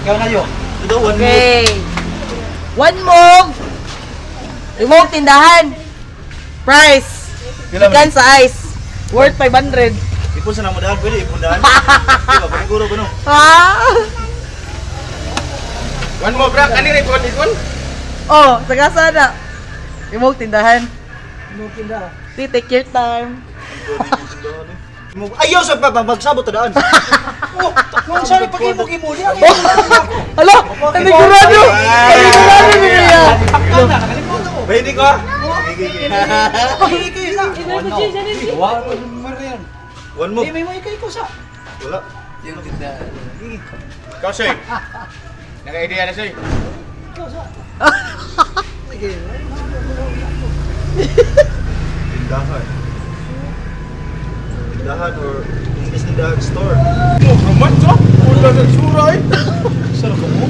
Ikaw na yo. Ito, one move. Okay. One move. Imong tindahan. Price. Pila man? Ikan sa ice. Worth 500. Ipon sa namo daan, pwede ipon daan. Di ba, paniguro ba no? Ah! One more bra, kani rin ipon ipon. Oh, taga sana. Imong tindahan. Imong tindahan. See, take your time. Ayaw sa pa, magsabot ta daan. Oh, kung saan pag-imo-imo niya. Hala, panigurado. Panigurado niya. Haktan na, nakalimutan ko. Pwede ko ah. Pag-ikay sa. One move. May may ikay ko sa. Wala. Yung tindahan. Ikaw, Soy. Naka-idea na, Soy. Ikaw sa. Sige. Tindahan. Tindahan or English tindahan store. Oh, roman so. Wala sa sura eh. Saan ka mo?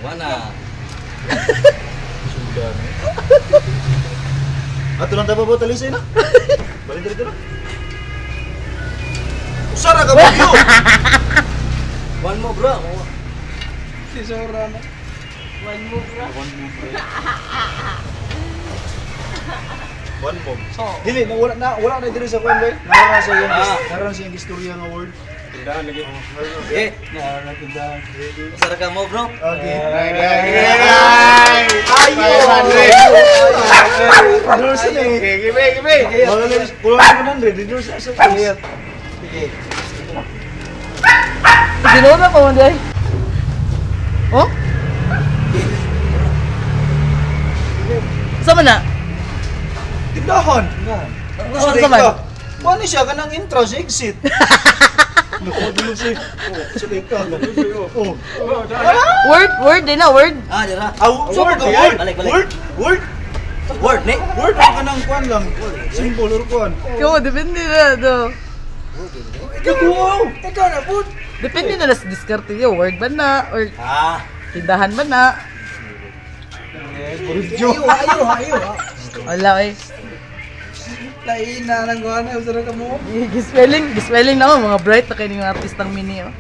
Wala. Sudan. Ato lang tapo ba talisay na? Balik dito na. Usara ka ba yun? One more bro. Si Sora na. One move, bro. One move. One move. Dili, na wala na wala na diri sa kuan bay. Nara sa iyang nara sa iyang istorya nga word. Tindahan lagi. Eh, Na tindahan. usara ka mo bro. Okay. Ay! Ayo. Endorse na eh. Give me, give me. Wala na kulang na 100 endorse na sa Sige. Sige. Ginora pa man day. Oh? Sa man na? Tindahan. Sa man? Kuan ni siya kanang entrance exit. Naku, dulo siya. Oh, sige ka. Oh. Word, word din na, word. Ah, dira. Ah, so Word, word, word, balik, balik. word, word, Word ni. word ang kanang kuan lang. Symbol or kuan. Ikaw, depende na do. Ikaw, wow. Ikaw na pud. Depende na sa diskarte niyo. Word ba na? Or Ah, tindahan ba na? Ayo, ayo, ayo. Wala eh. Lain na nang kuan, usara ka mo. Gispelling, gispelling na ako. Mga bright na kayo ng artistang mini. Oh.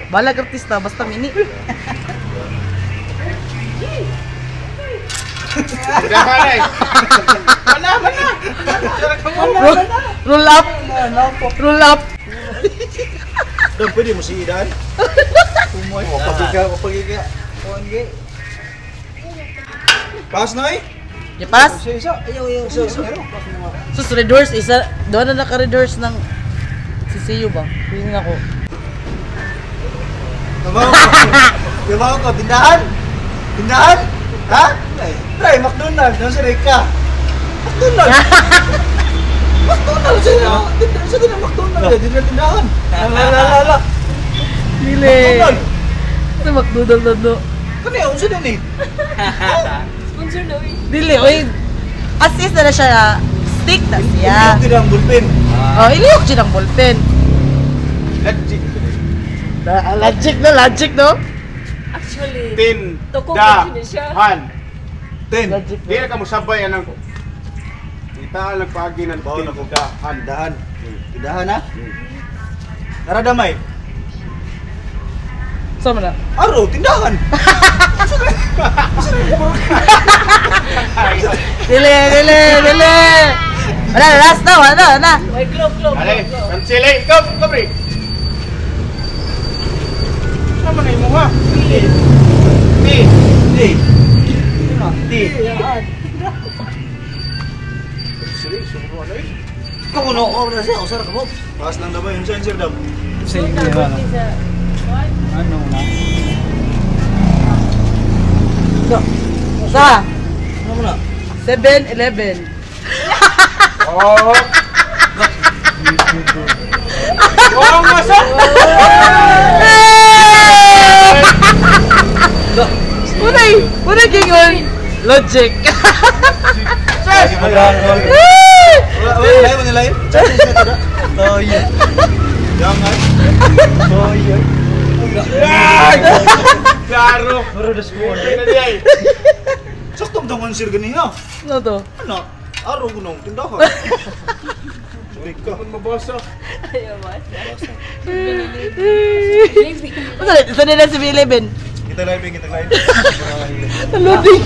Balag artista, basta mini. Tindahan eh. Wala, wala. Roll, roll up. Roll up. Dan pwede mo si Idan. Tumoy. Oh, pagika, pagika. Kuan ge. Pass na eh. Ya pass. Isa, isa. ayaw, ayaw. Isa, isa. Sus, Red Horse, isa, doon na naka-Red Horse ng CCU ba? Feeling ako. Tumawa ko. Tumawa ko. Tindahan? Tindahan? Ha? Try McDonald's. Doon sa Reka. McDonald's. McDonald's. Tindahan sa din McDonald's. Di na tindahan. La la la la. Dili. McDonald's. Sa McDonald's na do. Kani unsa din eh? Dili, oy. Assist na na siya. Stick na siya. Iliyok gid ang bullpen. Oh, iliyok siya ng ballpen. Legit. Logic no, logic no? Actually, Tin. Toko Da. pa siya. Han. Ten. Logic Di na ka musabay anang ko. Kita lang paagi ng Baon tin. ako. Da. Han. Tindahan. Tindahan ha? Naradamay. Sama na. Aro, tindahan. Dili, dili, dili. Wala, last na, wala, wala. May glow, glow, Ale, glow, glow. cancel eh. Ikaw, ikaw, pre. Sama na imo ha. T. T. T. Sili, sumuro ano eh. Ikaw kuno, oh, na siya, usara ka mo. Pass lang damay. Unsa sir dam? Sa inyo ano. Ano na? Sa? Ano mo na? 7-Eleven. Oh. Oh, masa. Unay, unay gingon. Logic. Wala, wala, wala, wala. Toy. Jangan. Toy. Klaro. Baru udah semua. Hindi na di ay. Sakto. Ang answer ganiha. Ano to? Ano? Araw ko nung tindahan. Sorry ka. Kung mabasa. Ayaw ba? Ano, isa nila si 11. Kita live, kita live. Loading.